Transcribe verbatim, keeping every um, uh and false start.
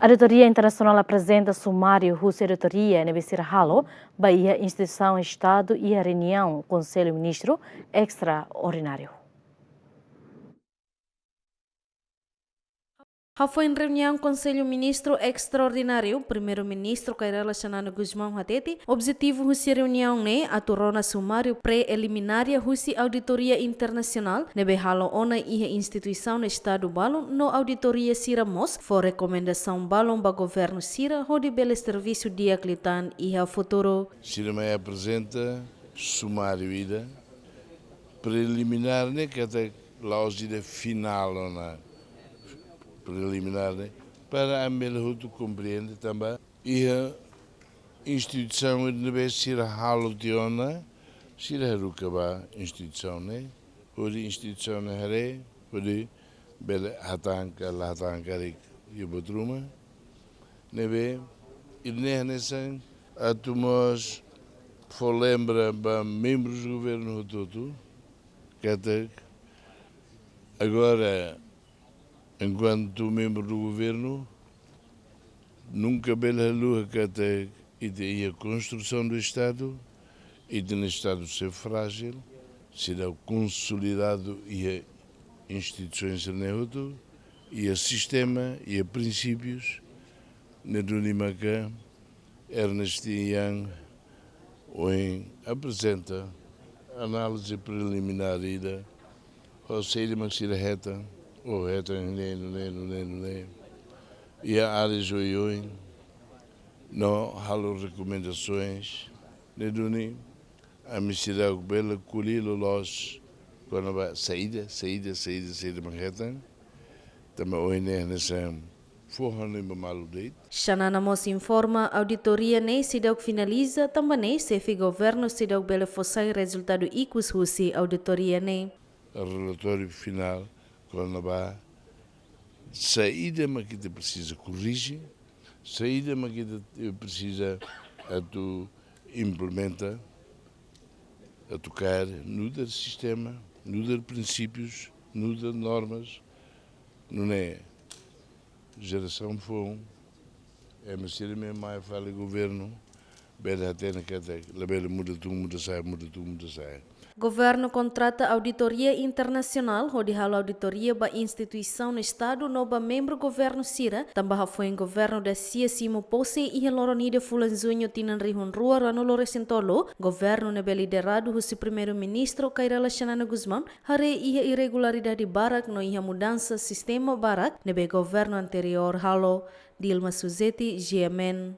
Auditoria Internasionál aprezenta sumáriu husi auditoria ne'ebé sira halo ba iha instituisaun Estadu iha reuniaun Konsellu Ministru estraordináriu. Hafoin reuniaun Konsellu Ministru estraordináriu, Primeiru-Ministru Kay Rala Xanana Gusmão hatete, objetivu husi reuniaun ne'e atu rona sumáriu preliminária husi auditoria internasionál ne'ebé halo ona iha instituisaun Estadu balun no auditoria sira mós fó rekomendasaun balun ba governu sira hodi bele servisu di'ak liután iha futuru. Sira mai aprezenta sumáriu ida, preliminár ne'e katak la'ós ida finál ona, preliminár ne'e, para ami bele hotu komprende tanba iha instituisaun ne'ebé sira halo tiha ona, sira haruka ba instituisaun ne'e, hodi instituisaun ne'e haree, hodi bele hatán ka la hatán karik iha buat ruma. Ne'ebé, ida-ne'e hanesan atu mós fó lembra ba membrus governu hotu-hotu, katak agora, enkuantu membru do governu, nunka bele haluha katak ita iha konstrusaun do Estadu, ita-nia Estadu sei frájil, seidauk konsolidadu iha instituisaun sira-ne'e hotu, iha sistema, iha prinsípius, ne'e duni maka Ernest Young ohin aprezenta análize preliminár ida, ho saida mak sira hetan, ou hetan ne'e, ne'e, ne'e, ne'e, ne'e. Iha áreas oioin, no halo rekomendasoens, ne'e duni, ami seidauk bele ko'alia loloos, kona-ba saida, saida, saida, saida mak hetan, tanba ohin ne'e hanesan fó hanoin ba malu de'it. Xanana mós informa auditoria ne'e seidauk finaliza, tanba ne'e xefe governu seidauk bele fó sai rezultadu ikus husi auditoria ne'e. Relatóriu finál kona-ba saida mak ita presiza korrije, saida mak ita, eh, presiza atu implementa, atu kaer nu'udar sistema, nu'udar prinsípius, nu'udar normas, nune'e jerasaun foun, ema sira ne'ebé mai fali governu, bele hatene katak labele muda tun, muda sa'e, muda tun, muda sa'e. Governu kontrata auditoria internasionál hodi halo auditoria ba instituisaun Estadu no ba membru governu sira, tanba hafoin governu dasia simu pose iha loron ida fulan Juñu tinan rihun rua ruanulu resin tolu, governu ne'ebé lideradu husi Primeiru-Ministru Kay Rala Xanana Gusmão haree iha irregularidade barak no iha mudansa sistema barak ne'ebé governu anteriór halo. Dilma Suzeti, G M N.